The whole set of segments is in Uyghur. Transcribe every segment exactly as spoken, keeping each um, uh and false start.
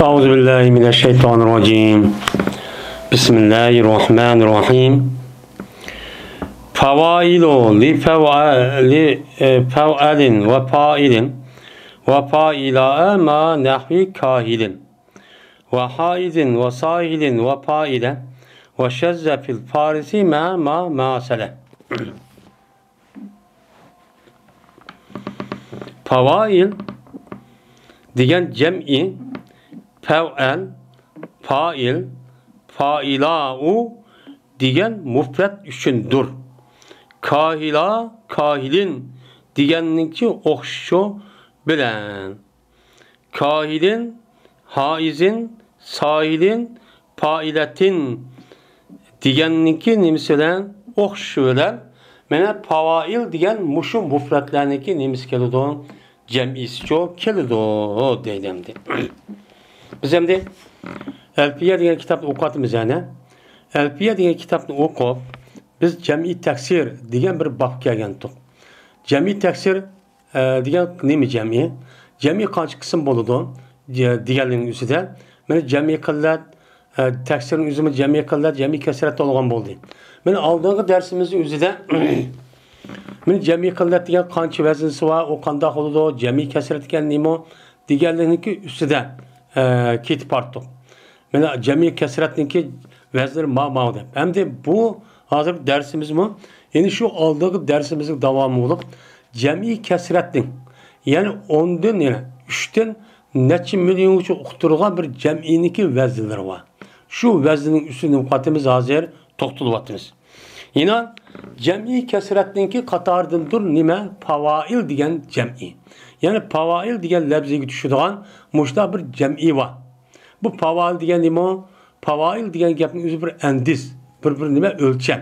أعوذ بالله من الشيطان الرجيم. بسم الله الرحمن الرحيم. فواعل لفوع-، ل-، فوعل وفاعل وفاعلاء مع نحو كاهل وحائز وساهل وفاعلة وشذ في الفارس مع ما ماثلة. پاۋائىل دېگەن جەمئىي، پەۋئەل، پائىل، پائىلاءۇ دېگەن مۇپرەت ئۈچۈندۇر. كاھىلا، كاھىلىن دېگەننىڭكى ئوخشىشى بىلەن. كاھىلىن، ھائىزىن، ساھىلىن، پائىلەتىن دېگەننىڭكى نېمىسى بىلەن ئوخشىشى بىلەن، مانا پاۋائىل دېگەن مۇشۇ مۇپرەتلەرنىڭكى نېمىسى كېلىدۇ؟ جەمئىيسىچۇ كېلىدۇ دەيدۇ ئەمدى. بىز ئەمدى ئەلپىيە دېگەن كىتابنى ئوقۇۋاتىمىز يەنە. ئەلپىيە دېگەن كىتابنى ئوقۇپ، بىز جەمئىي تەكسىر دېگەن بىر بابقا كەلگەنتۇق. جەمئىي تەكسىر ئە، دېگەن نېمە جەمئىي؟ جەمئىي قانچە قىسىم بولىدۇ؟ دېگەنلىكنىڭ ئۈستىدە، مانا جەمئىي قىللەت، ئە، تەكسىرنىڭ ئۆزىمۇ جەمئىي قىللەت، جەمئىي كەسرەت بولغان بولدى. مانا ئالدىنقى دەرسىمىزنىڭ ئۆزىدە، مانا جەمئىي قىللەت دېگەن قانچە ۋەزنىسى بار، ئۇ قانداق بولىدۇ، جەمئىي كەسرەت دېگەن نېمە دېگەنلىكنىڭكى ئۈستىدە، ئە، كېتىپ بارتۇق. مانا جەمئىي كەسرەتنىڭكى ۋەزنى ما، ماۋۇ دەپ. ئەمدى بۇ ھازىر دەرسىمىزمۇ، يەنى شۇ ئالدىنقى دەرسىمىزنىڭ داۋامى بولۇپ، جەمئىي كەسرەتنىڭ، يەنى ئوندىن، يەنى ئۈچتىن نەچچە مىليونغىچە ئۇقتۇرغان بىر جەمئىينىڭكى ۋەزنلىرى بار. شۇ ۋەزننىڭ ئۈستىدە نۇقتىمىز ھازىر توختىلىۋاتىمىز. يەنە جەمئىي كەسرەتنىڭكى قاتارىدىندۇر نېمە؟ پاۋائىل دېگەن جەمئىي. يەنى پاۋائىل دېگەن لەپزىگە چۈشىدىغان مۇشۇنداق بىر جەمئىي بار. بۇ پاۋائىل دېگەن نېمە؟ پاۋائىل دېگەن گەپنىڭ ئۆزى بىر ئەندىز، بىر، بىر نېمە؟ ئۆلچەم.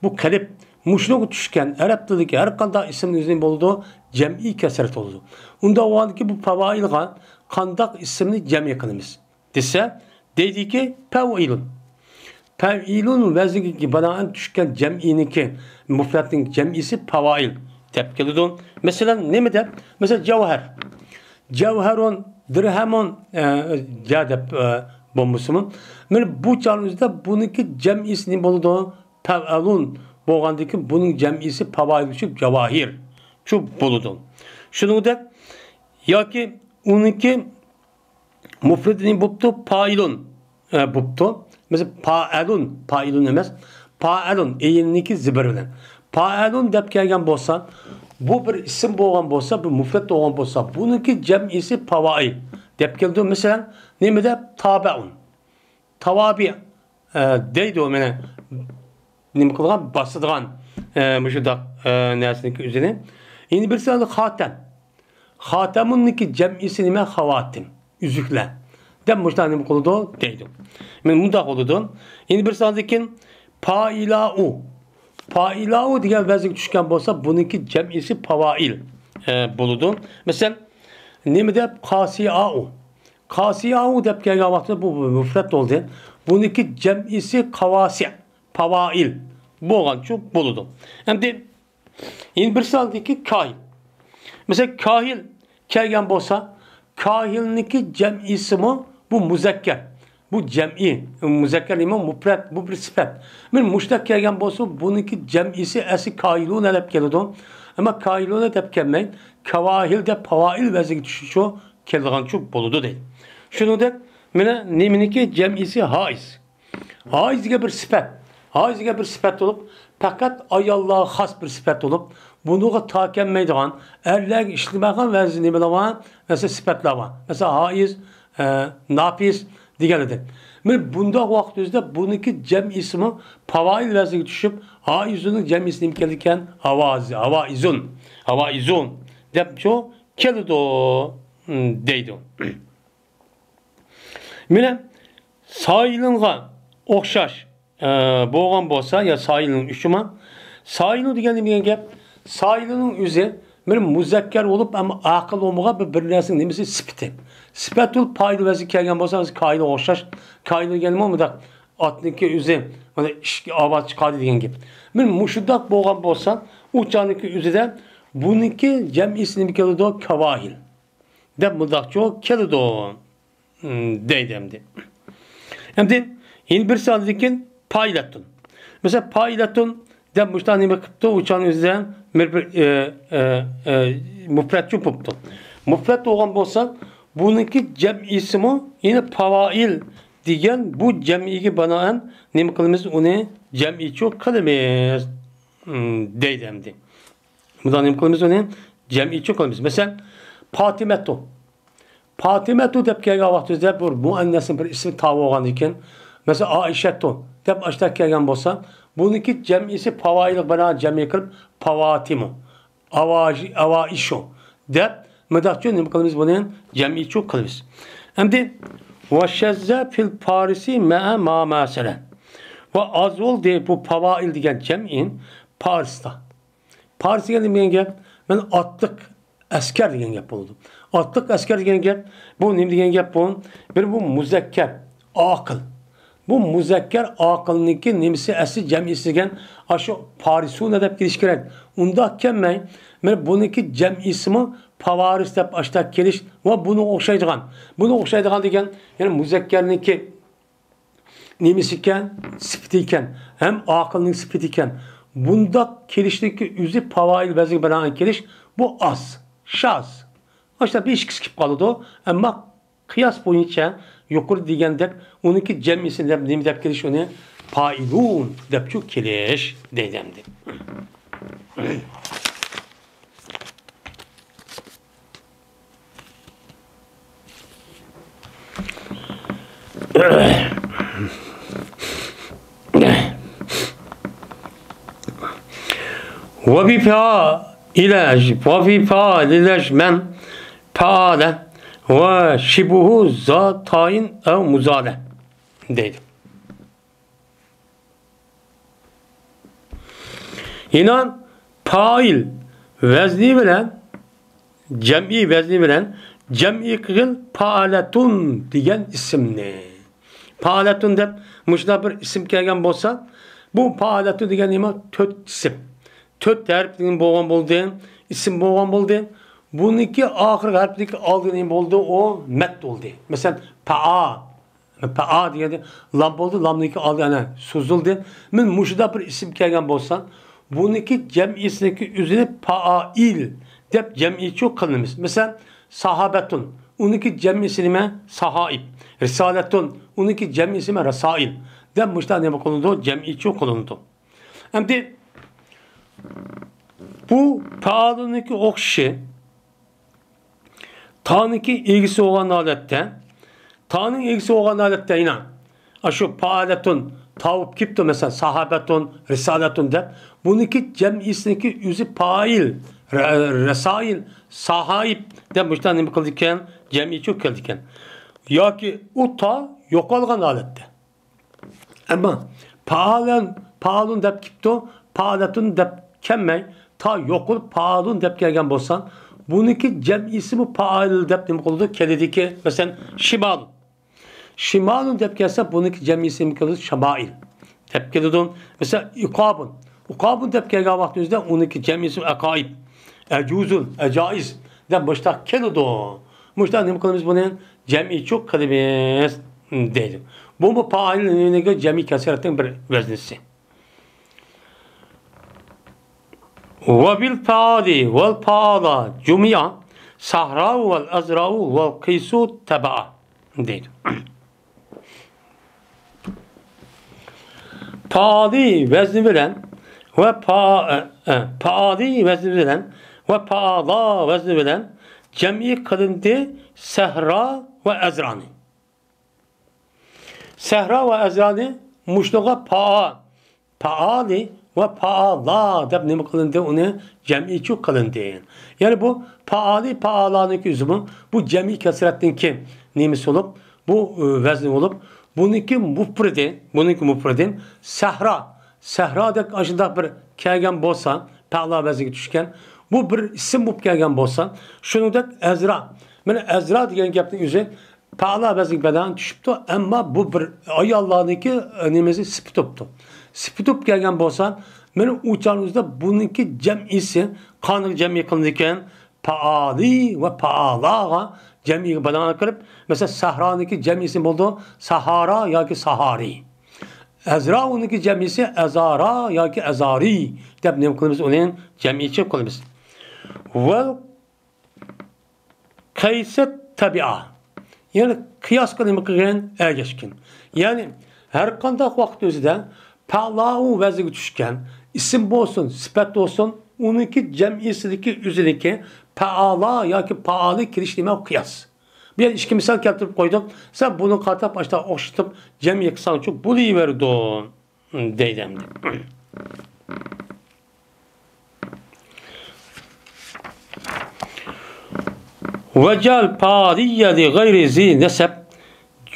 بۇ قېلىپ، مۇشۇنىڭغا چۈشكەن ئەرەب تىلىدىكى ھەر قانداق ئىسىمنىڭ ئۆزى نېمە بولىدۇ؟ جەمئىي كەسرەت بولىدۇ. ئۇنداق بولغاندىكىن بۇ پاۋائىلغا قانداق ئىسىمنى جەمئىي قىلىمىز دېسە، دەيدىكى، پەۋئىلۇن. پەۋئىلۇن ۋەزنىگە بىنائەن چۈشكەن جەمئىينىڭكى، مۇپرەتنىڭ جەمئىيسى پاۋائىل دەپ كېلىدۇ. مەسىلەن، نېمە دەپ؟ مەسىلەن، جەۋھەر. جەۋھەرۇن، دىرھەمۇن، ئە، جە دەپ، ئە، بولمىسىمۇ. مانا بۇ چاغنىڭ ئۆزىدە بۇنىڭكى جەمئىيسى نېمە بولىدۇ؟ پەۋئەلۇن بولغاندىكىن بۇنىڭ جەمئىيسى پاۋائىل چۈشۈپ جەۋاھىر چۈ بولىدۇ. شۇنىڭدەك ياكى ئۇنىڭكى مۇپرىدى نېمە بوپتۇ؟ پائىلۇن، ئە، بوپتۇ. مەسىلەن، پائەلۇن، پائىلۇن ئەمەس. پائەلۇن، ئېيىننىڭكى زىبىرى بىلەن. پائەلۇن دەپ كەلگەن بولسا، بۇ بىر ئىسىم بولغان بولسا، بىر مۇپرەت بولغان بولسا، بۇنىڭكى جەمئىيسى پاۋائىل دەپ كېلىدۇ. مەسىلەن، نېمە دەپ؟ تابەئۇن. تاۋابىئ، ئە، دەيدۇ، مانا، نېمە قىلغان؟ باسىدىغان، ئە، مۇشۇنداق، ئە، نەرسىنىڭكى ئۆزىنى. يەنە بىرسى خاتەم. خاتەمۇننىڭكى جەمئىيسى نېمە؟ خاۋاتىم، ئۈزۈكلەر دەپ مۇشۇنداق نېمە قىلىدۇ؟ دەيدۇ. مانا مۇنداق بولىدۇ. يەنە بىرسى ئاندىن كېيىن پائىلاۇ. پائىلاۇ دېگەن ۋەزىنگە چۈشكەن بولسا، بۇنىڭكى جەمئىيسى پاۋائىل، ئە، بولىدۇ. مەسىلەن، نېمە دەپ؟ قاسىئاۇ. قاسىئاۋۇ دەپ كەلگەن ۋاقتىدا بۇ مۇپرەت بولدى. بۇنىڭكى جەمئىسى قاۋاسىئ، پاۋائىل بولغانچۇ بولىدۇ. ئەمدى يەنە بىرسى ئالدىكى كاھىل. مەسىلەن، كاھىل كەلگەن بولسا، كاھىلنىڭكى جەمئىسىمۇ بۇ مۇزەككەر. بۇ جەمئىي، مۇزەككەر نېمە؟ مۇپرەت، بۇ بىر سۈپەت. مانا مۇشۇنداق كەلگەن بولسا، بۇنىڭكى جەمئىسى ئەسلى كاھىلۇنە دەپ كېلىدۇ. ئەمما كاھىلۇنە دەپ كەلمەي، كاۋاھىل دەپ پاۋائىل ۋەزنىگە چۈشىدىچۇ كېلىدىغانچۇ بولىدۇ دەيدۇ. شۇنىڭدەك، مانا نېمىنىڭكى جەمئىسى ھائىز. ھائىز دېگەن بىر سۈپەت. ھائىز دېگەن بىر سۈپەت بولۇپ، پەقەت ئاياللارغا خاس بىر سۈپەت بولۇپ، بۇنىڭغا تا كەلمەيدىغان، ئەرلەرگە ئىشلىتىلمەيدىغان ۋەزىن نېمىلەر بار؟ مەسىلەن، سۈپەتلەر بار. مەسىلەن، ھائىز، ئە، ناپىس دېگەندەك. مانا بۇنداق ۋاقىت ئۆزىدە بۇنىڭكى جەمئىسىمۇ پاۋائىل ۋەزنىگە چۈشۈپ، ھائىزۇننىڭ جەمئىسى نېمە كېلىدىكەن؟ ھاۋازى، ھاۋائىزۇن، ھاۋائىزۇن دەپچۇ كېلىدۇ، دەيدۇ. مانا سايىلىنغا ئوخشاش، ئە، بولغان بولسا، يا سايىلىنىڭ ئۈچىما؟ سايىلىن دېگەن نېمە دېگەن گەپ؟ سايىلىنىڭ ئۆزى بىر مۇزەككەر بولۇپ، ئەمما ئاقىل بولمىغان بىر، بىر نەرسىنىڭ نېمىسى؟ سۈپىتى. سۈپەت بولۇپ پائىل ۋەزنى كەلگەن بولسا، مەسىلەن، كاھىلغا ئوخشاش. كاھىل دېگەنمۇ مۇنداق ئاتنىڭكى ئۆزى، مانا ئىككى ئاۋاز چىقاردى دېگەن گەپ. مانا مۇشۇنداق بولغان بولسا، ئۇ چاغنىڭكى ئۆزىدە بۇنىڭكى جەمئىسى نېمە كېلىدۇ؟ كاۋاھىل دەپ مۇنداقچۇ كېلىدۇ. دەيدۇ ئەمدى. ئەمدى يەنە بىرسى ئاندىن كېيىن پائىلەتۇن. مەسىلەن، پائىلەتۇن دەپ مۇشۇنداق نېمە قىپتۇ، ئۇ چاغنىڭ ئۆزىدە بىر، بىر، ئە، ئە، ئە، مۇپرەتچۇ بوپتۇ. مۇپرەت بولغان بولسا، بۇنىڭكى جەمئىسىمۇ يەنە پاۋائىل دېگەن بۇ جەمئىگە بىنائەن نېمە قىلىمىز؟ ئۇنى جەمئىيچۇ قىلىمىز. ھىم، دەيدۇ ئەمدى. بۇنداق نېمە قىلىمىز ئۇنى؟ جەمئىيچۇ قىلىمىز. مەسىلەن، پاتىمەتۇ. پاتىمەتۇ دەپ كەلگەن ۋاقتىمىزدا بۇ مۇئەننەسنىڭ بىر ئىسمى تاۋا بولغاندىن كېيىن، مەسىلەن، ئائىشەتۇ دەپ ئاشۇنداق كەلگەن بولسا، بۇنىڭكى جەمئىسى پاۋائىلغا بىنائەن جەمئىي قىلىپ پاۋاتىمۇ، ئاۋاژى-، ئاۋائىشۇ دەپ مۇنداقچۇ نېمە قىلىمىز بۇنى؟ جەمئىيچۇ قىلىمىز. ئەمدى ۋەشەززە فىل پارسى مەئە ما مەسەلە. ۋە ئاز بولدى بۇ پاۋائىل دېگەن جەمئىي پارستا. پارس دېگەن نېمە دېگەن گەپ؟ مانا ئاتلىق ئەسكەر دېگەن گەپ بولىدۇ. ئاتلىق ئەسكەر دېگەن گەپ، بۇ نېمە دېگەن گەپ بۇ؟ بىر بۇ مۇزەككەر، ئاقىل. بۇ مۇزەككەر ئاقىلنىڭكى نېمىسى ئەسلى جەمئىسى دېگەن ئاشۇ پارسۇنە دەپ كېلىش كېرەك. ئۇنداق كەلمەي، مانا بۇنىڭكى جەمئىسىمۇ پاۋارىس دەپ ئاشۇنداق كېلىش ۋە بۇنىڭغا ئوخشايدىغان. بۇنىڭغا ئوخشايدىغان دېگەن، يەنى مۇزەككەرنىڭكى نېمىسى ئىكەن؟ سۈپىتى ئىكەن. ھەم ئاقىلنىڭ سۈپىتى ئىكەن. بۇنداق كېلىشنىڭكى ئۆزى پاۋائىل ۋەزنىگە بىنائەن كېلىش، بۇ ئاز، شاز. ئاشۇنداق بىر ئىككىسى كېلىپ قالىدۇ. ئەمما قىياس بويىچە يۇقىرى دېگەندەك ئۇنىڭكى جەمئىسى دەپ نېمە دەپ كېلىش ئۇنى؟ پائىلۇن دەپچۇ كېلىش دەيدۇ ئەمدى. وفي فاعل، وفي فاعل من فعل وشبهه ذا تاء أو مزالة دەيدۇ. يەنە پائىل ۋەزنى بىلەن، جەمئىي ۋەزنى بىلەن جەمئىي قىلغىن پائالەتۇن دېگەن ئىسىمنى. پائالەتۇن دەپ مۇشۇنداق بىر ئىسىم كەلگەن بولسا، بۇ پائالەتۇن دېگەن نېمە؟ تۆت ئىسىم. تۆت ھەرپتىن بولغان بولدى، ئىسىم بولغان بولدى. بۇنىڭكى ئاخىرقى ھەرپتىكى ئالدى نېمە بولدى؟ ئۇ مەد بولدى. مەسىلەن، پەئا. پەئا دېگەندە لام بولدى، لامنىڭكى ئالدى ئەنە سوزۇلدى. مەن مۇشۇنداق بىر ئىسىم كەلگەن بولسا، بۇنىڭكى جەمئىيسىنىڭكى ئۆزىنى پائائىل دەپ جەمئىيچۇ قىلىمىز. مەسىلەن، ساھابەتۇن، ئۇنىڭكى جەمئىيسى نېمە؟ ساھائىب. رىسالەتۇن، ئۇنىڭكى جەمئىيسى نېمە؟ راسائىل دەپ مۇشۇنداق نېمە قىلىنىدۇ؟ جەمئىيچۇ قىلىنىدۇ. ئەمدى بۇ پائالۇننىڭكى ئوخشىشى تانىڭكى ئىگىسى بولغان ھالەتتە، تانىڭ ئىگىسى بولغان ھالەتتە يەنە ئاشۇ پائالەتۇن تاۋۇپ كېپتۇ، مەسىلەن، ساھابەتۇن، رىسالەتۇن دەپ، بۇنىڭكى جەمئىيسىنىڭكى ئۆزى پائىل، رە-، رەسائىل، ساھائىب دەپ مۇشۇنداق نېمە قىلىدىكەن؟ جەمئىيچۇ كېلىدىكەن. ياكى ئۇ تا يوقالغان ھالەتتە. ئەمما پائالەن، پائالۇن دەپ كېپتۇ، پائالەتۇن دەپ كەلمەي، تا يوقىلىپ پائالۇن دەپ كەلگەن بولسا، بۇنىڭكى جەمئىيسىمۇ پائىل دەپ نېمە قىلىدۇ؟ كېلىدىكى، مەسىلەن، شىمالۇن. شىمالۇن دەپ كەلسە، بۇنىڭكى جەمئىيسى نېمە كېلىدۇ؟ شامائىل دەپ كېلىدۇ. مەسىلەن، ئۇقابۇن. ئۇقابۇن دەپ كەلگەن ۋاقتىمىزدا ئۇنىڭكى جەمئىيسى ئەقائىب. ئەجۇزۇن، ئەجائىز دەپ مۇشتاق كېلىدۇ. مۇشتاق نېمە قىلىمىز بۇنى؟ جەمئىيچۇ قىلىمىز دەيدۇ. بۇمۇ پائىل نېمىنىڭكى؟ جەمئىي كەسرەتنىڭ بىر ۋەزنىسى. وبالفعال والفعلى جمع سهرا والأزرع والقيس تبعا دەيدۇ. پائالى ۋەزنى بىلەن ۋە پا-، ئە، ئە، پائالى ۋەزنى بىلەن ۋە پائالا ۋەزنى بىلەن جەمئىي قىلىندى سەھرا ۋە ئەزرانى. سەھرا ۋە ئەزرانى مۇشۇنىڭغا پائا-، پائالى ۋە پائالا دەپ نېمە قىلىندى؟ ئۇنى جەمئىيچۇ قىلىندى. يەنى بۇ پائالى، پائالانىڭكى ئۆزىمۇ بۇ جەمئىي كەسرەتنىڭكى نېمىسى بولۇپ، بۇ، ئى، ۋەزنى بولۇپ، بۇنىڭكى مۇپرىدى، بۇنىڭكى مۇپرىدى سەھرا، سەھرادەك ئاشۇنداق بىر كەلگەن بولسا، پەئلا ۋەزنىگە چۈشكەن، بۇ بىر ئىسىم بولۇپ كەلگەن بولسا، شۇنىڭدەك ئەزرا. مانا ئەزرا دېگەن گەپنىڭ ئۆزى پەئلا ۋەزنىگە بىنائەن چۈشۈپتۇ، ئەمما بۇ بىر ئاياللارنىڭكى، ئە، نېمىسى سۈپىتى بوپتۇ. سۈپىتى بولۇپ كەلگەن بولسا، مانا ئۇ چاغنىڭ ئۆزىدە بۇنىڭكى جەمئىسى قانىغا جەمئىي قىلىنىدىكەن؟ پائالى ۋە پائالاغا جەمئىيگە بىنائەن قىلىپ، مەسىلەن، سەھرانىڭكى جەمئىيسى بولىدۇ، ساھارا ياكى ساھارى. ئەزراۋۇنىڭكى جەمئىيسى ئەزارا ياكى ئەزارى دەپ نېمە قىلىمىز؟ ئۇنى جەمئىيچە قىلىمىز. ۋەل قەيسەت تەبىئا. يەنى قىياسقا نېمە قىلغان؟ ئەگەشكەن. يەنى ھەر قانداق ۋاقىت ئۆزىدە پەئلاۋۇ ۋەزنىگە چۈشكەن ئىسىم بولسۇن، سۈپەت بولسۇن، ئۇنىڭكى جەمئىيسىدىكى ئۆزىنىڭكى پەئالا ياكى پائالى كېلىش نېمە؟ قىياس. بۇ يەردە ئىككى مىسال كەلتۈرۈپ قويدۇم. سەن بۇنى قاتاپ ئاشتا ئوخشىتىپ جەمئىي قىلساڭچۇ بولۇۋېرىدۇ، دەيدۇ ئەمدى. ۋەجەل پائالىيە لىغەيرى زى نەسەب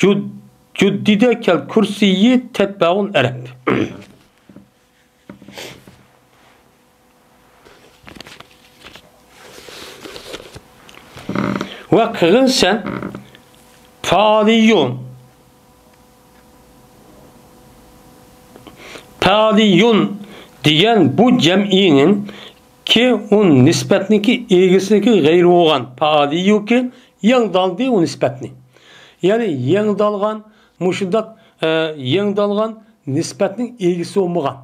جۇد-، جۇددىدە كەل كۇرسىيى تەتبەئۇل ئەرەب. ۋە قىلغىن سەن پائالىيۇن، پائالىيۇن دېگەن بۇ جەمئىينىڭ كى ئۇ نىسبەتنىڭكى ئىگىسىنىڭكى غەيرى بولغان پائالىيۇكى يېڭىدالدى ئۇ نىسبەتنى. يەنى يېڭىدالغان مۇشۇنداق، ئە، يېڭىدالغان نىسبەتنىڭ ئىگىسى بولمىغان.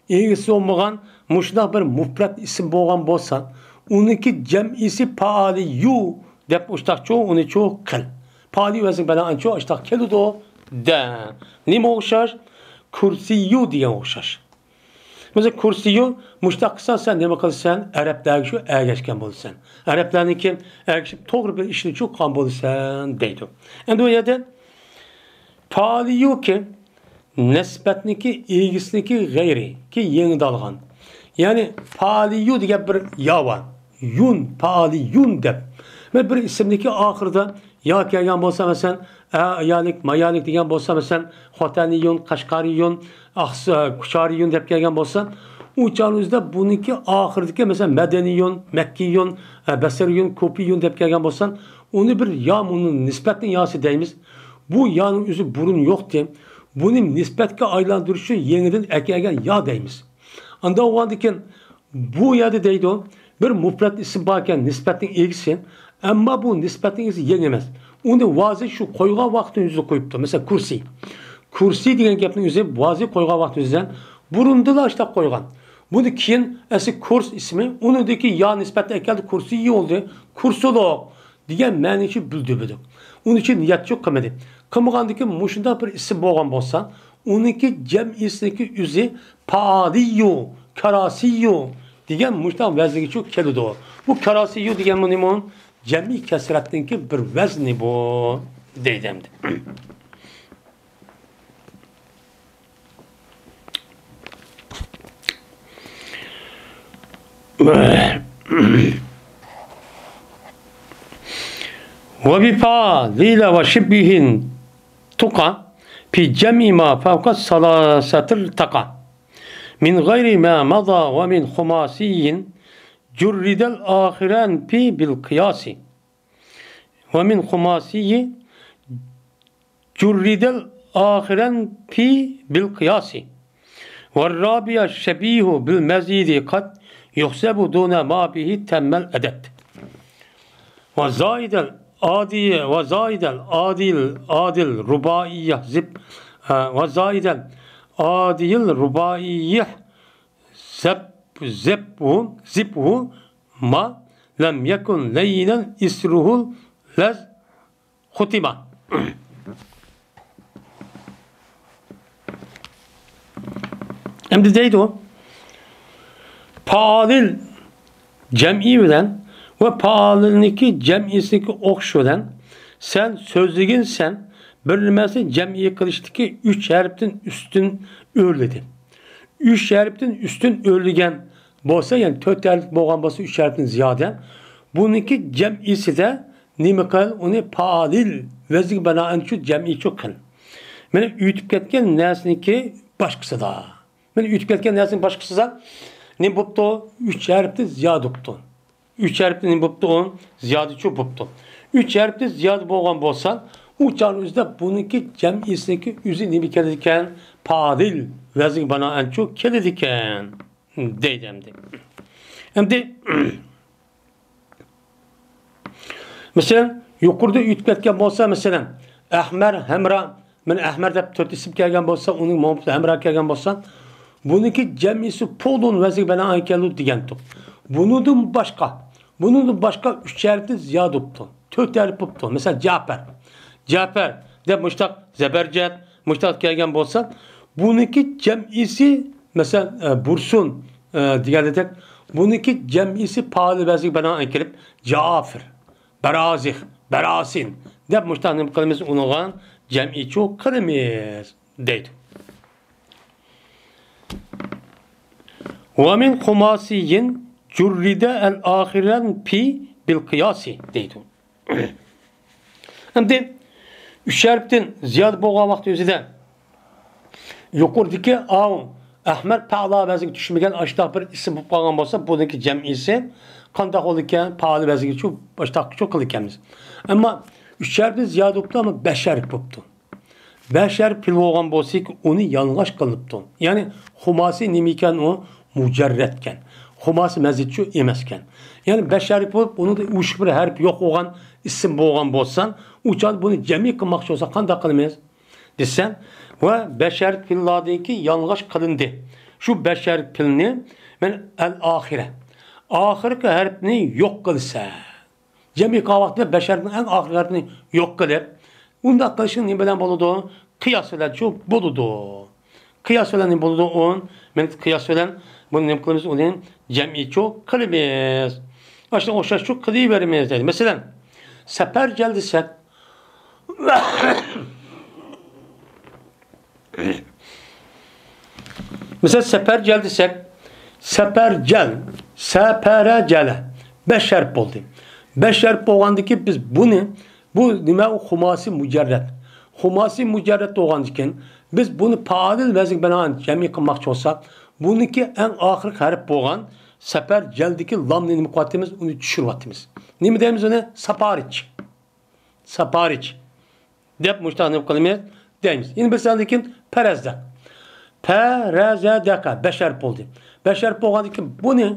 ئىگىسى بولمىغان مۇشۇنداق بىر مۇپرەت ئىسىم بولغان بولسا، ئۇنىڭكى جەمئىسى پائالىيۇ دەپ ئۇشتاقچۇ، ئۇنىچۇ قىل. پائالىيۇ ۋەزنى بىلەن ئانچۇ ئاشتاق كېلىدۇ دە. نېمە ئوخشاش؟ كۇرسىيۇ دېگەن ئوخشاش. مەسىلەن، كۇرسىيۇ مۇشتاق قىلسا، سەن نېمە قىلىسەن؟ ئەرەبلەرگە شۇ ئەگەشكەن بولىسەن. ئەرەبلەرنىڭكى ئەگىشىپ توغرا بىر ئىشنى چۇققان بولىسەن دەيدۇ. ئەمدى بۇ يەردە پائالىيۇكى نىسبەتنىڭكى ئىگىسىنىڭكى غەيرى، كى يېڭىدالغان. يەنى پائالىيۇ دېگەن بىر يا بار. يۇن، پائالىيۇن دەپ. مەن بىر ئىسىمنىڭكى ئاخىرىدا يا كەلگەن بولسا، مەسىلەن، ئە، ئەيالىك، مايالىك دېگەن بولسا، مەسىلەن، خوتەنىيۇن، قەشقەرىيۇن، ئاقس-، ئە، كۇچارىيۇن دەپ كەلگەن بولسا، ئۇ چاغنىڭ ئۆزىدە بۇنىڭكى ئاخىرىدىكى، مەسىلەن، مەدەنىيۇن، مەككىيۇن، ئە، بەسرىيۇن، كۇپىيۇن دەپ كەلگەن بولسا، ئۇنى بىر يا، مۇنى نىسبەتنىڭ ياسى دەيمىز. بۇ يانىڭ ئۆزى بۇرۇن يوقتى. بۇنى نىسبەتكە ئايلاندۇرۇشى يېڭىدىن ئەكەلگەن يا دەيمىز. ئانداق بولغاندىكىن، بۇ يەردە دەيدۇ، بىر مۇپرەت ئىسىم باركەن، نىسبەتنىڭ ئىگىسى، ئەمما بۇ نىسبەتنىڭ ئىگىسى يېڭى ئەمەس. ئۇنى ۋازى شۇ قويغان ۋاقتىنىڭ ئۆزىدە قويۇپتۇ. مەسىلەن، كۇرسى. كۇرسى دېگەن گەپنىڭ ئۆزى ۋازى قويغان ۋاقتىنىڭ ئۆزىدە بۇرۇندىلا ئاشتاق قويغان. بۇنى كېيىن ئەسلى كۇرس ئىسمى، ئۇنىڭدىكى يا نىسبەتنى ئەكەلدى، كۇرسىيى بولدى، كۇرسىلىق دېگەن مەنىنى بىلدۈرمىدى. ئۇنىڭ ئۈچۈن نىيەتچۇ قىلمىدى. قىلمىغاندىكىن مۇشۇنداق بىر ئىسىم بولغان بولسا، ئۇنىڭكى جەمئىسىنىڭكى ئۆزى پائالىيۇ، كاراسىيۇ دېگەن مۇشۇنداق ۋەزنگىچۇ كېلىدۇ. بۇ كاراسىيۇ دېگەنمۇ نېمە؟ جەمئىي كەسرەتنىڭكى بىر ۋەزنى بۇ، دەيدۇ ئەمدى. وبفاعليل وشبهه تقى في جمع ما فوق الثلاثة ارتقى. من غير ما مضى ومن خماسي جرد الآخران في بالقياس. ومن خماسي جرد الآخران في بالقياس. والرابع الشبيه بالمزيد قد يحسب دون ما به تم العدد. وزائد العادي، وزائد العادي، العادي الرباعي زب، آه، وزائد العادي الرباعي زب، زبه، زبه ما لم يكن لينا إثره لذ ختم. ئەمدى دەيدۇ، پائالىل جەمئى بىلەن ۋە پائالىلنىڭكى جەمئىسىنىڭكى ئوخشىشى بىلەن سەن سۆزلىگىنسەن بىر نېمىسىنى جەمئى قىلىشتىكى ئۈچ ھەرپتىن ئۈستۈن ئۆرلىدى. ئۈچ ھەرپتىن ئۈستۈن ئۆرلىگەن بولسا، يەنى تۆت ھەرپ بولغان بولسا، ئۈچ ھەرپتىن زىيادە، بۇنىڭكى جەمئىسىدە نېمە قىل؟ ئۇنى پائالىل ۋەزنىگە بىنائەن شۇ جەمئىي شۇ قىل. مانا ئۆتۈپ كەتكەن نەرسىنىڭكى باشقىسىدا. مانا ئۆتۈپ كەتكەن نەرسىنىڭ باشقىسىدا نېمە بوپتۇ؟ ئۈچ ھەرپتىن زىيادە بوپتۇ. ئۈچ ھەرپتىن نېمە بوپتۇ؟ ئۇ زىيادىچۇ بوپتۇ. ئۈچ ھەرپتىن زىيادە بولغان بولسا، ئۇ چاغنىڭ ئۆزىدە بۇنىڭكى جەمئىسىنىڭكى ئۆزى نېمە كېلىدىكەن؟ پائالىل ۋەزنىگە بىنائەن شۇ كېلىدىكەن، دەيدۇ ئەمدى. ئەمدى، مەسىلەن، يۇقىرىدا ئۆتۈپ كەتكەن بولسا، مەسىلەن، ئەھمەر، ھەمرا، مەن ئەھمەر دەپ تۆت ئىسىم كەلگەن بولسا، ئۇنىڭ مۇۋاپىق ھەمرا كەلگەن بولسا، بۇنىڭكى جەمئىسى پۇلۇن ۋەزنىگە بىنائەن كەلدى دېگەنتۇق. بۇنىڭدىن باشقا، بۇنىڭدىن باشقا ئۈچ ھەرپتىن زىيادە بوپتۇ. تۆت ھەرپ بوپتۇ. مەسىلەن، جەپەر. جەپەر دەپ مۇشتاق زەبەرجەت، مۇشتاق كەلگەن بولسا، بۇنىڭكى جەمئىسى، مەسىلەن، ئە، بۇرسۇن، ئە، دېگەندەك، بۇنىڭكى جەمئىسى پائىل ۋەزنىگە بىنائەن كېلىپ، جافىر، بەرازىخ، بەراسىن دەپ مۇشتاق نېمە قىلىمىز؟ ئۇنىڭغا جەمئىيچۇ قىلىمىز دەيدۇ. ومن خماسي جرد الآخر في بالقياس دەيدۇ. ئەمدى ئۈچ ھەرپتىن زىيادە بولغان ۋاقىت ئۆزىدە يۇقىرىدىكى ئاۋ ئەھمەر پەئلا ۋەزنىگە چۈشمىگەن ئاشتاق بىر ئىسىم بولۇپ قالغان بولسا، بۇنىڭكى جەمئىيسى قانداق بولىدىكەن؟ پائىل ۋەزنىگە چۈ-، ئاشتاققىچۇ قىلىدىكەنمىز. ئەمما ئۈچ ھەرپتىن زىيادە بوپتۇ، ئەمما بەش ھەرپ بوپتۇ. بەش ھەرپ پېئىل بولغان بولسا، ئۇنى يالىڭاچ قىلىپتۇ. يەنى خۇماسى نېمە ئىكەن؟ ئۇ مۇجەررەتكەن. خۇماسى مەزىدچۇ ئەمەسكەن. يەنى بەش ھەرپ بولۇپ، ئۇنىڭدا ئۇششۇق بىر ھەرپ يوق بولغان ئىسىم بولغان بولسا، ئۇ چاغدا بۇنى جەمئىي قىلماقچى بولسا قانداق قىلىمىز دېسە، ۋە بەش ھەرپ پېئىللاردىكى يالىڭاچ قىلىندى. شۇ بەش ھەرپ پېئىلنى مەن ئەل ئاخىرە، ئاخىرقى ھەرپنى يوق قىلسا، جەمئىي قىلغان ۋاقتىدا بەش ھەرپنىڭ ئەڭ ئاخىرقى ھەرپىنى يوق قىلىپ، ئۇنداق قىلىشنىڭ نېمە بىلەن بولىدۇ؟ قىياس بىلەنچۇ بولىدۇ. قىياس بىلەن نېمە بولىدۇ؟ ئۇ، مەن قىياس بىلەن بۇنى نېمە قىلىمىز؟ ئۇنى جەمئىيچۇ قىلىمىز. ئاشۇنىڭغا ئوخشاشچۇ قىلىۋېرىمىز دەيدۇ. مەسىلەن، سەپەرجەل دېسەك، مىسال، سەپەرجەل دېسەك، سەپەرجەل، سەپەرەجەلە، بەش ھەرپ بولدى. بەش ھەرپ بولغاندىكىن بىز بۇنى، بۇ نېمە؟ ئۇ خۇماسى مۇجەررەت. خۇماسى مۇجەررەت بولغاندىكىن بىز بۇنى پائىل ۋەزنىگە بىنائەن جەمئىي قىلماقچى بولساق، بۇنىڭكى ئەڭ ئاخىرقى ھەرپ بولغان سەپەرجەلدىكى لامنى نېمە قىلىۋاتىمىز؟ ئۇنى چۈشۈرۈۋاتىمىز. نېمە دەيمىز ئۇنى؟ ساپارىچ. ساپارىچ دەپ مۇشتاق نېمە قىلىمىز؟ دەيمىز. يەنە بىر ساندىن كېيىن پەرەزدەك. پەرەزەدەكە بەش ھەرپ بولدى. بەش ھەرپ بولغاندىن كېيىن بۇنى،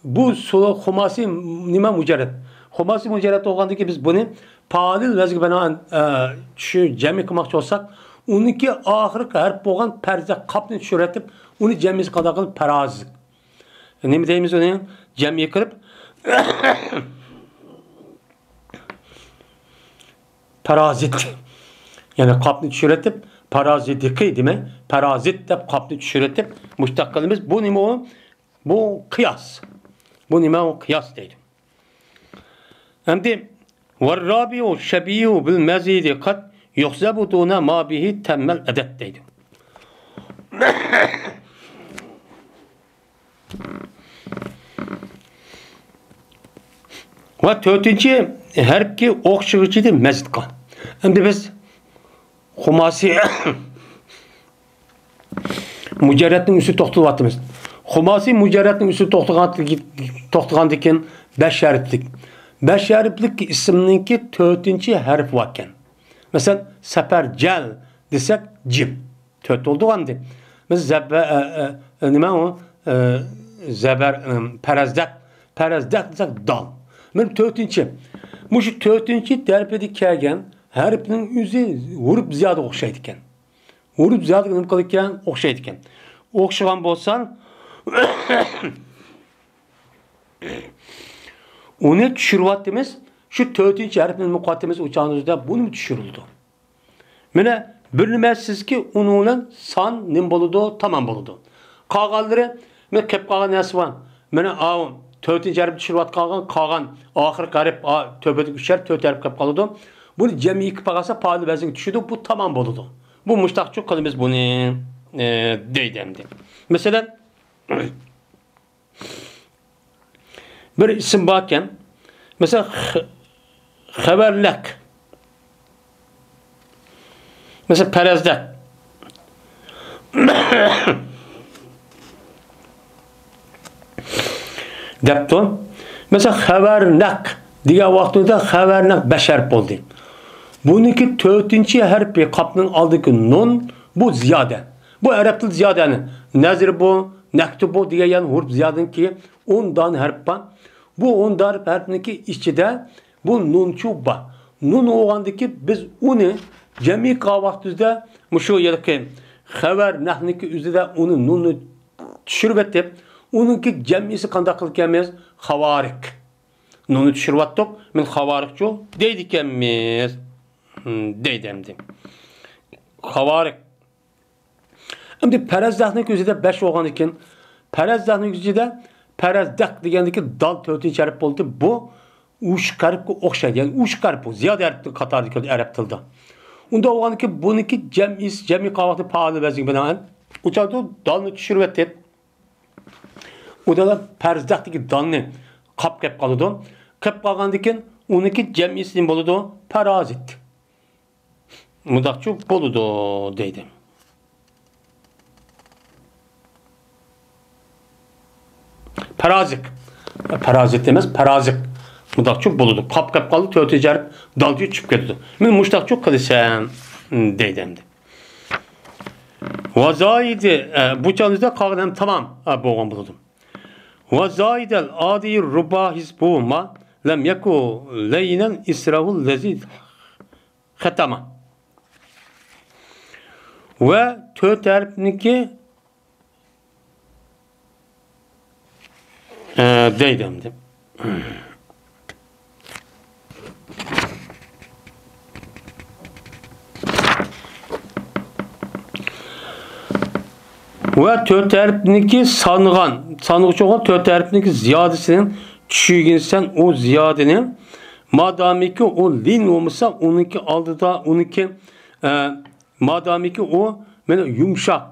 بۇ سۇ-، خۇماسى نېمە؟ مۇجەررەت. خۇماسى مۇجەررەت بولغاندىن كېيىن بىز بۇنى پائىل ۋەزنىگە بىنائەن، ئە، چۈشۈ-، جەمئىي قىلماقچى بولساق، ئۇنىڭكى ئاخىرقى ھەرپ بولغان پەرزە قاپنى چۈشۈرۈۋېتىپ، ئۇنى جەمئىيسى قانداق قىلىپ؟ پەرازىت. نېمە دەيمىز ئۇنى؟ جەمئىي قىلىپ، پارازىت. يەنى قاپنى چۈشۈرۈۋېتىپ، پارازىدىقى دېمەي، پارازىت دەپ قاپنى چۈشۈرۈۋېتىپ، مۇشتاق قىلىمىز. بۇ نېمە ئۇ؟ بۇ قىياس. بۇ نېمە ئۇ؟ قىياس دەيدۇ. ئەمدى، والرابع شبيه بالمزيد قد يحسب دون ما به تم العدد دەيدۇ. ۋە تۆتىنچى ھەرپكە ئوخشىغۇچىدىن مەزىدقا. ئەمدى بىز خۇماسى مۇجەررەتنىڭ ئۈستىدە توختىلىۋاتىمىز. خۇماسى مۇجەررەتنىڭ ئۈستىدە توختىغان-، توختىغاندىكىن بەش ھەرپلىك. بەش ھەرپلىك ئىسىمنىڭكى تۆتىنچى ھەرپى باركەن. مەسىلەن، سەپەرجەل دېسەك، جىم. تۆت بولدى ئەمدى. بىز زەبە-، ئە، ئە، ئە، نېمە ئۇ؟ ئە، زەبەر، ئە، پەرەزدەك، پەرەزدەك دېسەك، دال. مانا تۆتىنچى. مۇشۇ تۆتىنچى ھەرپىدە كەلگەن ھەرپنىڭ ئۆزى ھۇرۇپ زىيادىغا ئوخشايدىكەن. ھۇرۇپ زىيادىغا نېمە قىلىدىكەن؟ ئوخشايدىكەن. ئوخشىغان بولسا، ئۇنى چۈشۈرۈۋاتىمىز. شۇ تۆتىنچى ھەرپنى نېمە قىلىۋاتىمىز؟ ئۇ چاغدا بۇنىمۇ چۈشۈرۈلىدۇ. مانا، بىر نېمە سىزكى، ئۇنىڭ بىلەن سان نېمە بولىدۇ؟ تامام بولىدۇ. قالغانلىرى، مانا، كەپ قالغان نەرسە بار. مانا، ئاۋۇ تۆتىنچى ھەرپ چۈشۈرۈۋاتقان، قالغان ئاخىرقى ھەرپ، ئا، تۆپىدىكى ئۈچ ھەرپ، تۆت ھەرپ قېلىپ قالىدۇ. بۇنى جەمئىي قىلىپ قالسا، پائىل ۋەزنىگە چۈشىدۇ. بۇ تامام بولىدۇ. بۇ مۇشتاقچۇ قىلىمىز بۇنى، ئە، دەيدۇ ئەمدى. مەسىلەن، بىر ئىسىم باركەن. مەسىلەن، خ-، خەۋەرلەك. مەسىلەن، پەرەزدەك. دەپتۇ. مەسىلەن، خەۋەرنەق دېگەن ۋاقتىدا خەۋەرنەق بەش ھەرپ بولدى. بۇنىڭكى تۆتىنچى ھەرپى قاپنىڭ ئالدىدىكى نۇن، بۇ زىيادە. بۇ ئەرەب تىلى زىيادەنى. نەزرى بۇ، نەكتۇ بۇ دېگەن يەنە ھۇرۇپ زىيادىنىڭكى ئون دانە ھەرپ بار. بۇ ئون دانە ھەرپنىڭكى ئىچىدە بۇ نۇنچۇ بار. نۇن بولغاندىكى بىز ئۇنى جەمئىي قىلغان ۋاقتىمىزدا مۇشۇ ھېلىقى خەۋەر نەھنىكى ئۆزىدە ئۇنى نۇننى چۈشۈرۈۋېتىپ، ئۇنىڭكى جەمئىيسى قانداق قىلىدىكەنمىز؟ خاۋارىق. نۇننى چۈشۈرۈۋەتتۇق، مەن خاۋارىقچۇ دەيدىكەنمىز. ھىم، دەيدۇ ئەمدى. خاۋارىق. ئەمدى پەرەزدەقنىڭ ئۆزىدە بەش بولغاندىكىن، پەرەزدەقنىڭ ئۆزىدە پەرەزدەق دېگەندىكى دال تۆتىنچى ھەرپ بولدى. بۇ ئوشۇق ھەرپكە ئوخشايدۇ. يەنى ئوشۇق ھەرپ بۇ. زىيادە ھەرپنىڭ قاتارىدا كېلىدۇ ئەرەب تىلىدا. ئۇنداق بولغاندىكىن بۇنىڭكى جەمئىيسى، جەمئىي قىلغان ۋاقتى پائىل ۋەزنىگە بىنائەن. ئۇ چاغدا دالنى چۈشۈرۈۋېتىپ، ئۇ دالا پەرەزدەقتىكى دالنى قاپ قېلىپ قالىدۇ. قېلىپ قالغاندىكىن ئۇنىڭكى جەمئىيسى نېمە بولىدۇ؟ پارازىت. مۇنداقچۇ بولىدۇ دەيدۇ. پارازىق. پارازىت ئەمەس، پارازىق. مۇنداقچۇ بولىدۇ. قاپ قېلىپ قالدى، تۆتىنچى ھەرپ دالچۇ چۈشۈپ كېتىدۇ. مەن مۇشۇنداقچۇ قىلىسەن دەيدۇ ئەمدى. ۋازايىدى، ئە، بۇ چاغدا قالغان ھەم تامام، ئە، بولغان بولىدۇ. ۋازايىدەل ئادىي رۇباھىس بۇما لەم يەكۇ لەينەن ئىسراھۇل لەزى خەتەما. ۋە تۆت ھەرپنىكى، ئە، دەيدۇ ئەمدى. ۋە تۆت ھەرپنىكى سانغان، سانغۇچىغا تۆت ھەرپنىكى زىيادىسىنى چۈشۈرگىنسەن، ئۇ زىيادىنى، مادامىكى ئۇ لىن بولمىسا، ئۇنىڭكى ئالدىدا، ئۇنىڭكى، ئە، مادامىكى ئۇ مانا يۇمشاق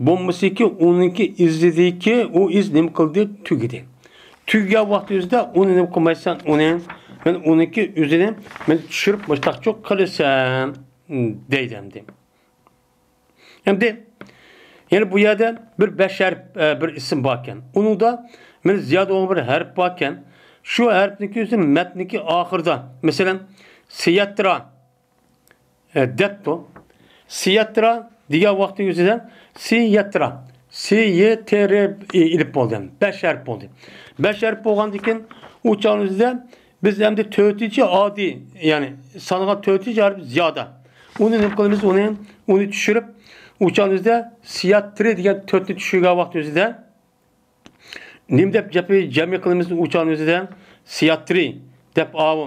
بولمىسىكى، ئۇنىڭكى ئىزىدىكى ئۇ ئىز نېمە قىلدى؟ تۈگىدى. تۈگىگەن ۋاقتى ئۆزىدە ئۇنى نېمە قىلمايسەن؟ ئۇنى، مانا ئۇنىڭكى ئۆزىنى مانا چۈشۈرۈپ مۇشتاقچۇ قىلىسەن دەيدۇ ئەمدى. ئەمدى يەنە بۇ يەردە بىر بەش ھەرپ، ئە، بىر ئىسىم باركەن. ئۇنىڭدا مانا زىيادە بولغان بىر ھەرپ باركەن. شۇ ھەرپنىڭكى ئۆزى مەتنىكى ئاخىرىدا، مەسىلەن، سىيەترا، ئە، دەپتۇ. سىيەترا دېگەن ۋاقتى ئۆزىدە سىيەترا. سى، ي، ت، ر ئېلىپ بولدى. بەش ھەرپ بولدى. بەش ھەرپ بولغاندىكىن ئۇ چاغنىڭ ئۆزىدە بىز ئەمدى تۆتىنچى ئادىي، يەنى سانغا تۆتىنچى ھەرپ زىيادە. ئۇنى نېمە قىلىمىز؟ ئۇنى، ئۇنى چۈشۈرۈپ، ئۇ چاغنىڭ ئۆزىدە سىياترى دېگەن تۆتنى چۈشۈرگەن ۋاقتى ئۆزىدە نېمە دەپ جەپى جەمئىي قىلىمىز ئۇ چاغنىڭ ئۆزىدە؟ سىياترى دەپ ئاۋۇ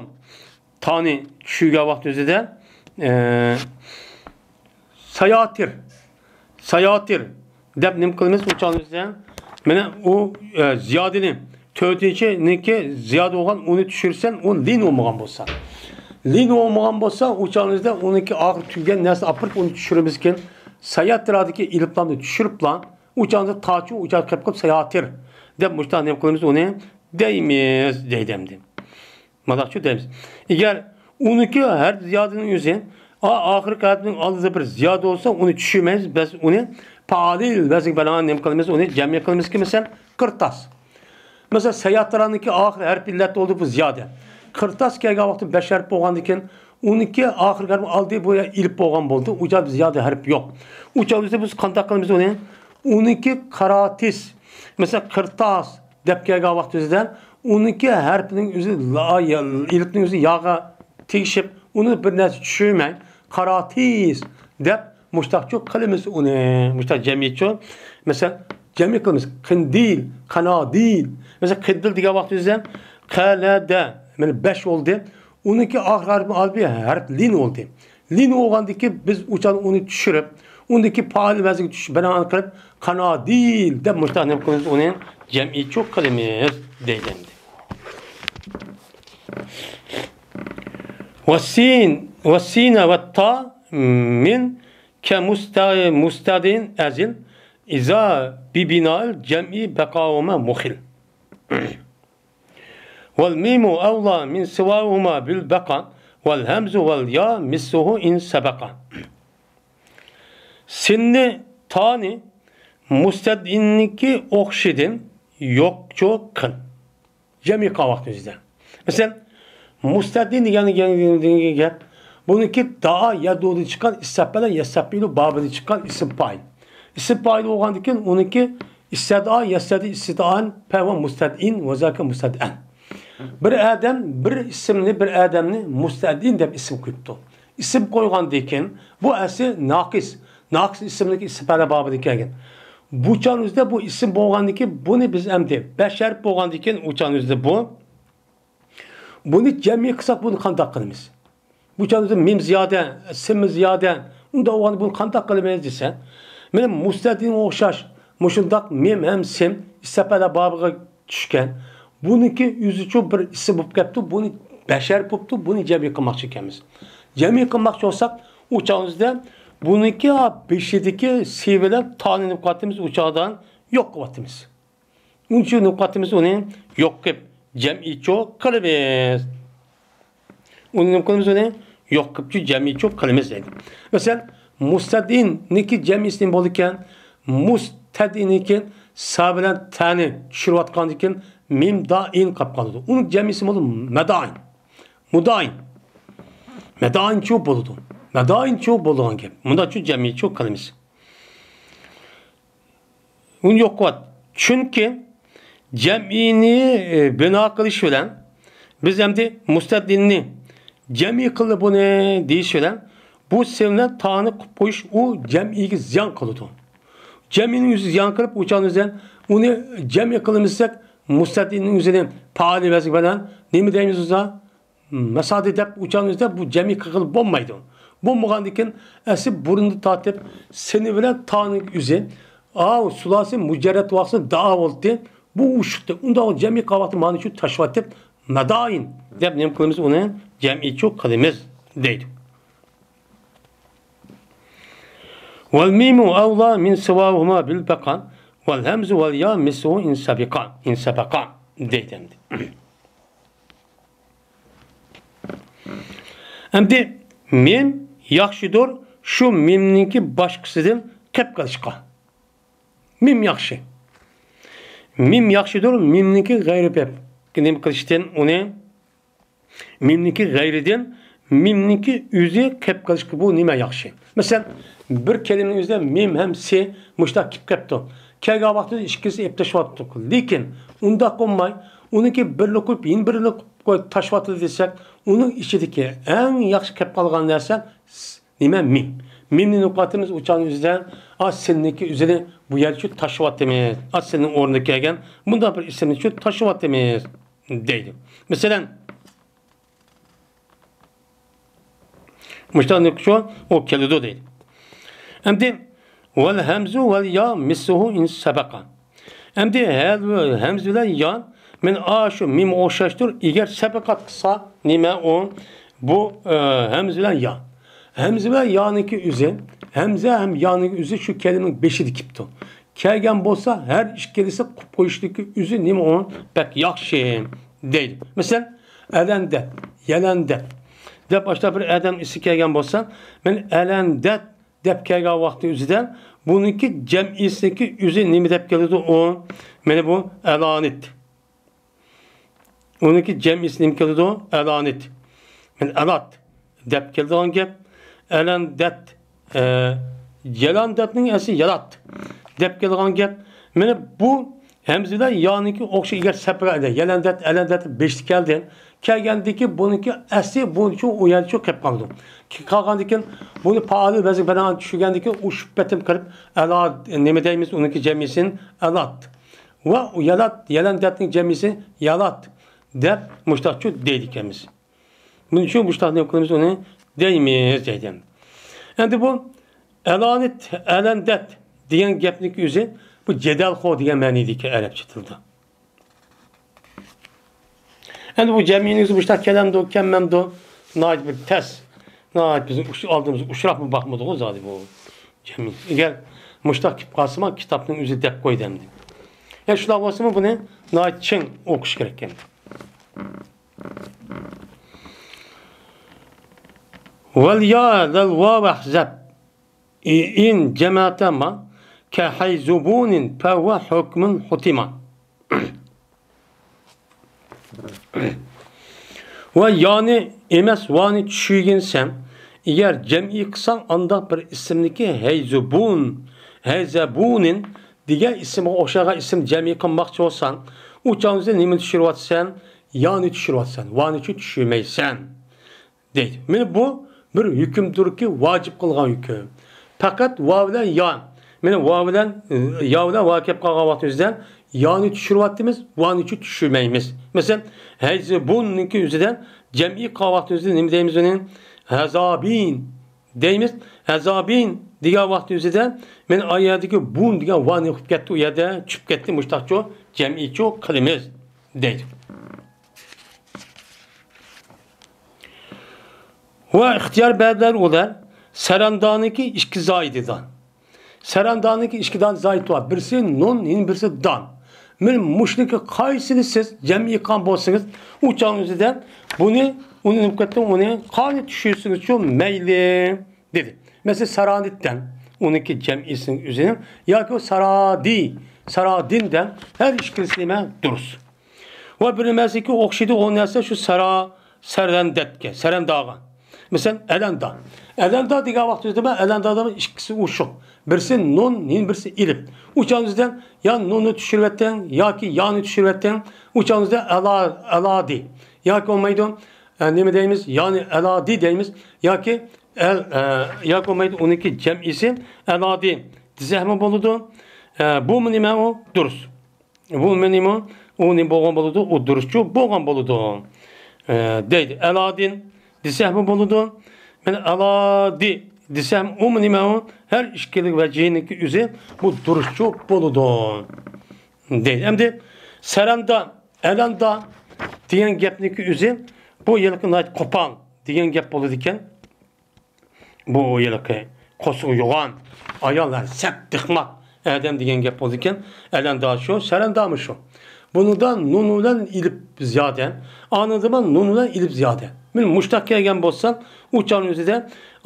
تانى چۈشۈرگەن ۋاقىت ئۆزىدە، ئە، ساياتىر، ساياتىر دەپ نېمە قىلىمىز ئۇ چاغنىڭ ئۆزىدە؟ مانا ئۇ، ئە، زىيادىنى، تۆتىنچىنىڭكى زىيادە بولغان ئۇنى چۈشۈرسەن، ئۇ لىن بولمىغان بولسا. لىن بولمىغان بولسا، ئۇ چاغنىڭ ئۆزىدە ئۇنىڭكى ئاخىرى تۈگىگەن نەرسىنى ئاپىرىپ ئۇنى چۈشۈرىمىزكىن، ساياتىرادىكى ئېلىپلامنى چۈشۈرۈپلا، ئۇ چاغدا تاچۇ، ئۇ چاغدا قېلىپ قېلىپ ساياتىر دەپ مۇشۇنداق نېمە قىلىمىز ئۇنى؟ دەيمىز، دەيدۇ ئەمدى. مانداقچۇ دەيمىز. ئەگەر ئۇنىڭكى ھەرپ زىيادىنىڭ ئۆزى، ئا، ئاخىرقى ھەرپنىڭ ئالدىدا بىر زىيادە بولسا، ئۇنى چۈشۈرمەيمىز. بىز ئۇنى پائىل ۋەزنىگە بىنائەن نېمە قىلىمىز؟ ئۇنى جەمئىي قىلىمىزكى، مەسىلەن، قىرتاس. مەسىلەن، ساياتىرانىڭكى ئاخىرى ھەرپ ئىللەت بولدى، بۇ زىيادە. قىرتاس كەلگەن ۋاقىتتا بەش ھەرپ بولغاندىكىن، ئۇنىڭكى ئاخىرقى ھەرپنى ئالدى، بۇ ئېلىپ بولغان بولدى. ئۇ جايدا زىيادە ھەرپ يوق. ئۇ چاغدا بىز قانداق قىلىمىز ئۇنى؟ ئۇنىڭكى قاراتىس. مەسىلەن، قىرتاس دەپ كەلگەن ۋاقتىمىزدا ئۇنىڭكى ھەرپىنىڭ ئۆزى لا، يا، ئېلىپنىڭ ئۆزى ياغا تېگىشىپ، ئۇنى بىر نەرسە چۈشۈرمەي، قاراتىس دەپ مۇشتاقچۇ قىلىمىز ئۇنى. مۇشتاق جەمئىيچۇ. مەسىلەن، جەمئىي قىلىمىز. قىندىل، قانادىل. مەسىلەن، قىندىل دېگەن ۋاقتىمىزدا قەلەدە، مانا بەش بولدى. ئۇنىڭكى ئاخىر ھەرپىنى ئالدى ھەرپ لىن بولدى. لىن بولغاندىكى بىز ئۇچان ئۇنى چۈشۈرۈپ، ئۇندىكى پائىل ۋەزنىگە چۈشۈرۈپ، بىنائەن قىلىپ، قانادىل دەپ مۇشتاق نېمە قىلىمىز؟ ئۇنى جەمئىيچۇ قىلىمىز دەيدۇ ئەمدى. ۋەسسىن، ۋەسسىنە ۋەتتا مىن كە مۇستە-، مۇستەدىن ئەزىل ئىزا بىبىنائىل جەمئى بەقاۋۇمە مۇخىل. ۋەل مىمۇ ئەۋلا مىن سىۋاھۇما بىل بەقا، ۋەل ھەمزۇ ۋەل يا مىسلۇھۇ ئىن سەبەقا. سىننى، تانى مۇستەدئىننىڭكى ئوخشىدىن يوقچۇ قىل. جەمئىي قىلغان ۋاقتىمىزدا. مەسىلەن، مۇستەدئىن دېگەن، دېگەن، دېگەن گەپ. بۇنىڭكى دائا يەدۇدىن چىققان ئىستەپبەلە يەستەپبىلۇ بابىدىن چىققان ئىسىم پائىل. ئىسىم پائىل بولغاندىن كېيىن ئۇنىڭكى ئىستەدئا يەستەدئى ئىستىدئان پەۋە مۇستەدئىن ۋە زاكە مۇستەدئەن. بىر ئادەم بىر ئىسىمنى، بىر ئادەمنى مۇستەدىن دەپ ئىسىم قويۇپتۇ. ئىسىم قويغاندىن كېيىن، بۇ ئەسلى ناقىس، ناقىس ئىسىملىك ئىسىم پەئىل بابىدىن كەلگەن. بۇ چاغنىڭ ئۆزىدە بۇ ئىسىم بولغاندىن كېيىن، بۇنى بىز ئەمدى بەش ھەرپ بولغاندىن كېيىن، ئۇ چاغنىڭ ئۆزىدە بۇ، بۇنى جەمئىي قىلساق، بۇنى قانداق قىلىمىز؟ بۇ چاغدا مىم زىيادە، سىم زىيادە، ئۇنداق بولغاندا بۇنى قانداق قىلىمىز دېسە، مانا مۇستەدىنگە ئوخشاش مۇشۇنداق مىم ھەم سىم ئىسىم پەئىل بابىغا چۈشكەن. بۇنىڭكى ئۆزىچۇ بىر ئىسىم بولۇپ كەپتۇ، بۇنى بەشەر بوپتۇ، بۇنى جەمئىي قىلماقچى ئىكەنمىز. جەمئىي قىلماقچى بولساق، ئۇ چاغىمىزدا بۇنىڭكى بېشىدىكى سى بىلەن تانى نېمە قىلىۋاتىمىز؟ ئۇ چاغدا يوق قىلىۋاتىمىز. ئۇنىڭ ئۈچۈن نېمە قىلىۋاتىمىز؟ ئۇنى يوق قىلىپ جەمئىيچۇ قىلىمىز. ئۇنى نېمە قىلىمىز؟ ئۇنى يوق قىلىپچۇ جەمئىيچۇ قىلىمىز دەيدۇ. مەسىلەن، مۇستەدىننىڭكى جەمئىيسى نېمە بولىدىكەن؟ مۇستەدىننىڭكى سا بىلەن تەنى چۈشۈرۈۋاتقاندىكىن مىم دائىن قاپ قالىدۇ. ئۇنىڭ جەمئىيسى بولىدۇ مەدائىن. مۇدائىن. مەدائىنچۇ بولىدۇ. مەدائىنچۇ بولىدىغان گەپ. مۇنداقچۇ جەمئىيچۇ قىلىمىز. ئۇنى يوق قىلىۋەت. چۈنكى جەمئىينى، ئى، بىنا قىلىش بىلەن بىز ئەمدى مۇستەدىننى جەمئىي قىلدى بۇنى دېيىش بىلەن بۇ سىن بىلەن تانى قىلىپ قويۇش ئۇ جەمئىيگە زىيان قىلىدۇ. جەمئىينىڭ ئۆزى زىيان قىلىپ، ئۇ چاغنىڭ ئۆزىدە ئۇنى جەمئىي قىلىمىز دېسەك، مۇستەدىننىڭ ئۆزىنى پائالى ۋەزىپە بىلەن نېمە دەيمىز بولسا؟ مەسادى دەپ ئۇچانىزدا بۇ جەمئىي قىلغىلى بولمايدۇ. بولمىغاندىكىن ئەسلى بۇرۇندىن تارتىپ سىنى بىلەن تانىڭ ئۆزى، ئاۋۇ سۇلاسى مۇجەررەت ۋاقتىدا دائا بولدى. بۇ ئۇشۇقتى. ئۇنداق جەمئىي قىلغان ۋاقتى مانا شۇ تاشۋاتىپ مەدائىن دەپ نېمە قىلىمىز؟ ئۇنى جەمئىيچۇ قىلىمىز دەيدۇ. والميم أولى من سواهما بالبقاء والهمز والياء مثله إن سبقا، إن سبقا دەيدۇ ئەمدى. ئەمدى مىم ياخشىدۇر شۇ مىمنىڭكى باشقىسىدىن قېپ قېلىشقا. مىم ياخشى. مىم ياخشىدۇر مىمنىڭكى غەيرى پەپ. نېمە قىلىشتىن ئۇنى؟ مىمنىڭكى غەيرىدىن مىمنىڭكى ئۆزى قېپ قېلىشقا بۇ نېمە ياخشى؟ مەسىلەن، بىر كەلىمىنىڭ ئۆزىدە مىم ھەم سى مۇشۇنداق كېلىپ قېپتۇ. كەلگەن ۋاقتىدا ئىككىسى ئېلىپ تاشلاۋاتىدۇ. لېكىن ئۇنداق بولماي، ئۇنىڭكى بىرنى قويۇپ، يەنە بىرنى قويۇپ تاشلاۋاتىدۇ دېسەك، ئۇنىڭ ئىچىدىكى ئەڭ ياخشى كېلىپ قالغان نەرسە س-، نېمە؟ مىم. مىمنى نېمە قىلىۋاتىمىز؟ ئۇچانىڭ ئۆزىدە، ئا، سىننىڭكى ئۆزىنى بۇ يەرگىچۇ تاشلاۋاتىمىز. ئا، سىننىڭ ئورنىدا كەلگەن مۇنداق بىر ئىسىمنىچۇ تاشلاۋاتىمىز دەيدۇ. مەسىلەن، مۇشۇنداق شۇ، ئۇ كېلىدۇ دەيدۇ. ئەمدى ۋەل ھەمزۇ ۋەل يا مىسلۇھۇ ئىن سەبەقا. ئەمدى ھەل-، ھەمزە بىلەن يا، مەن ئاشۇ مىمغا ئوخشاشتۇر، ئەگەر سەبەقەت قىلسا، نېمە ئۇ؟ بۇ، ئە، ھەمزە بىلەن يا. ھەمزە بىلەن يانىڭكى ئۆزى، ھەمزە ھەم يانىڭكى ئۆزى شۇ كەلىمىنىڭ بېشىدا كېلىپتۇ. كەلگەن بولسا، ھەر ئىككىلىسى قىلىپ قويۇشتىكى ئۆزى نېمە ئۇ؟ بەك ياخشى دەيدۇ. مەسىلەن، ئەلەندەت، يەلەندەت دەپ ئاشۇنداق بىر ئادەم ئىسمى كەلگەن بولسا، مەن ئەلەندەت دەپ كەلگەن ۋاقتى ئۆزىدە بۇنىڭكى جەمئىسىنىڭكى ئۆزى نېمە دەپ كېلىدۇ ئۇ؟ مانا بۇ ئەلانىت. ئۇنىڭكى جەمئىسى نېمە كېلىدۇ؟ ئەلانىت. مانا ئەلات دەپ كېلىدىغان گەپ. ئەلەندەت، ئە، يەلەندەتنىڭ ئەسلى يالات دەپ كېلىدىغان گەپ. مانا بۇ ھەمزە بىلەن يانىڭكى ئوخشاش ئەگەر سەپىگە يەلەندەت، ئەلەندەت بېشىدا كەلدى. كەلگەندىكى بۇنىڭكى ئەسلى بۇنىڭچۇ ئۇ يەرچۇ قېلىپ قالىدۇ. قالغاندىكىن بۇنى پائالى ۋەزىن بىلەن چۈشۈرگەندىكىن ئۇ شۇ پېتىم قىلىپ ئەلا، نېمە دەيمىز ئۇنىڭكى جەمئىسىنى؟ ئەلات. ۋە يالات، يەلەندەتنىڭ جەمئىسى يالات دەپ مۇشتاقچۇ دەيدىكەنمىز. بۇنىڭ ئۈچۈن مۇشتاق نېمە قىلىمىز ئۇنى دەيمىز دەيدۇ. ئەمدى بۇ ئەلانىت، ئەلەندەت دېگەن گەپنىڭ ئۆزى بۇ جېدەلخو دېگەن مەنىدىكى ئەرەبچە تىلدا. ئەمدى بۇ جەمئىينىڭ ئۆزى مۇشتاق كەلەمدۇ، كەلمەمدۇ؟ ناھايىتى بىر تەس. ناھايىتى بىزنىڭ ئۇچ-، ئالدىمىزغا ئۇچراپمۇ باقمىدىغۇ زادى بۇ جەمئىي. ئەگەر مۇشتاق كېلىپ قالسىمۇ كىتابنىڭ ئۆزى دەپ قويدى ئەمدى. يا شۇنداق بولسىمۇ بۇنى ناھايىتى چىڭ ئوقۇش كېرەك ئەمدى. ۋەل يا لەل ۋاۋ ئەھزەب. ئىن جەمەتە ما كەھەيزۇبۇنىن فەھۇۋە ھۆكمۇن ھۇتىما. ۋە يانى ئەمەس ۋانى چۈشۈرگىنسەن، ئەگەر جەمئىي قىلساڭ ئانداق بىر ئىسىمنىكى ھەيزۇبۇن، ھەيزەبۇنىن دېگەن ئىسىمغا ئوخشىغان ئىسىم جەمئىي قىلماقچى بولساڭ، ئۇ چاغدا نېمىنى چۈشۈرۈۋاتىسەن؟ يانى چۈشۈرۈۋاتىسەن، ۋانىچۇ چۈشۈرمەيسەن، دەيدۇ. مانا بۇ بىر ھۆكۈمدۇركى، ۋاجىپ قىلغان ھۆكۈم. پەقەت ۋاۋ بىلەن يا. مانا ۋاۋ بىلەن، يا بىلەن ۋاۋ كەپ قالغان ۋاقتىمىزدا يانى چۈشۈرۈۋاتىمىز، ۋانىچۇ چۈشۈرمەيمىز. مەسىلەن، ھەيزىبۇننىڭكى ئۆزىدە جەمئىي قىلغان ۋاقتىمىزدا نېمە دەيمىز ئۇنى؟ ھەزابىن دەيمىز. ھەزابىن دېگەن ۋاقتى ئۆزىدە مانا ئا يەردىكى بۇن دېگەن ۋا نېمە قىلىپ كەتتى، ئۇ يەردە چۈشۈپ كەتتى، مۇشتاقچۇ جەمئىيچۇ قىلىمىز دەيدۇ. ۋە ئىختىيار بەردىلەر ئۇلار سەرەندانىڭكى ئىككى زايىدىدان. سەرەندانىڭكى ئىككى دان زايىدى بار. بىرسى نۇن، يەنە بىرسى دان. مانا مۇشۇنىڭكى قايسىنى سىز جەمئىي قىلغان بولسىڭىز، ئۇ چاغنىڭ ئۆزىدە بۇنى، ئۇنى نېمە قىلىۋەتتىڭ، ئۇنى قانى چۈشۈرسىڭىزچۇ مەيلى، دېدى. مەسىلەن، سارانىتتەن، ئۇنىڭكى جەمئىيسىنىڭ ئۆزىنىڭ، ياكى ئۇ سارادى، سارادىندەن، ھەر ئىككىلىسى نېمە؟ دۇرۇس. ۋە بىر نېمەسىكى ئوخشىدى ئۇ نەرسە شۇ سارا، سەرەندەتكە، سەرەنداغا. مىسال، ئەلەندا. ئەلەندا دېگەن ۋاقتىمىزدا مەن ئەلەندا دېگەن ئىككىسى ئوشۇق. بىرسى نۇن، يەنە بىرسى ئېلىپ. ئۇ چاغىمىزدا يا نۇننى چۈشۈرۈۋەتتىڭ، ياكى يانى چۈشۈرۈۋەتتىڭ. ئۇ چاغىمىزدا ئەلا، ئەلادى. ياكى بولمايدۇ، ئە، نېمە دەيمىز؟ يانى ئەلادى دەيمىز. ياكى ئەل، ئە، ياكى بولمايدۇ، ئۇنىڭكى جەمئىسى ئەلادى دېسەكمۇ بولىدۇ. ئە، بۇمۇ نېمە ئۇ؟ دۇرۇس. بۇ نېمە؟ ئۇ نېمە بولغان بولىدۇ؟ ئۇ دۇرۇسچۇ بولغان بولىدۇ. ئە، دەيدۇ. ئەلادىن دېسەكمۇ بولىدۇ. مانا ئەلادى دېسەم، ئۇمۇ نېمە ئۇ؟ ھەر ئىككىلى ۋەجىنىڭكى ئۆزى بۇ دۇرۇسچۇ بولىدۇ. دەيدۇ. ئەمدى سەرەندا، ئەلەندا دېگەن گەپنىڭكى ئۆزى بۇ ھېلىقى ناھايىتى قوپال دېگەن گەپ بولىدىكەن. بۇ ھېلىقى قورسىقى يوغان، ئايال، ھە، سەت دىقماق ئادەم دېگەن گەپ بولىدىكەن. ئەلەندا شۇ، سەرەندامۇ شۇ. بۇنىڭدا نۇن بىلەن ئېلىپ زىيادە، ئانىڭدىمۇ نۇن بىلەن ئېلىپ زىيادە. مانا مۇشتاق كەلگەن بولسا، ئۇ چاغنىڭ ئۆزىدە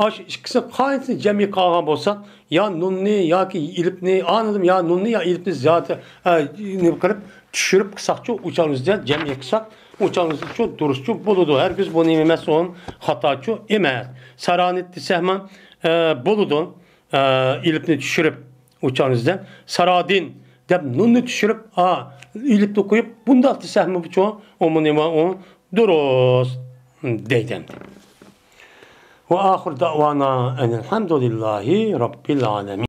ئاشۇ ئىككىسى قايسىنى جەمئىي قىلغان بولسا، يا نۇننى ياكى ئېلىپنى، ئانىڭدىمۇ يا نۇننى يا ئېلىپنى زىيادە، ئە، نېمە قىلىپ، چۈشۈرۈپ قىلساقچۇ، ئۇ چاغنىڭ ئۆزىدە جەمئىي قىلساق، ئۇ چاغنىڭ ئۆزىدە شۇ دۇرۇسچۇ بولىدۇ. ھەرگىز بۇ نېمە ئەمەس، ئۇ خاتاچۇ ئەمەس. سارانىت دېسەكمۇ، ئە، بولىدۇ. ئە، ئېلىپنى چۈشۈرۈپ، ئۇ چاغنىڭ ئۆزىدە سارادىن دەپ نۇننى چۈشۈرۈپ، ئا، ئېلىپنى قويۇپ، بۇنداق دېسەكمۇ بۇچۇ، ئۇمۇ نېمە، ئۇ دۇرۇس دەيدۇ ئەمدى. ۋە ئاخىر دەۋانا ئەنىل ھەمدۇلىللاھى رەببىل ئالەمىن.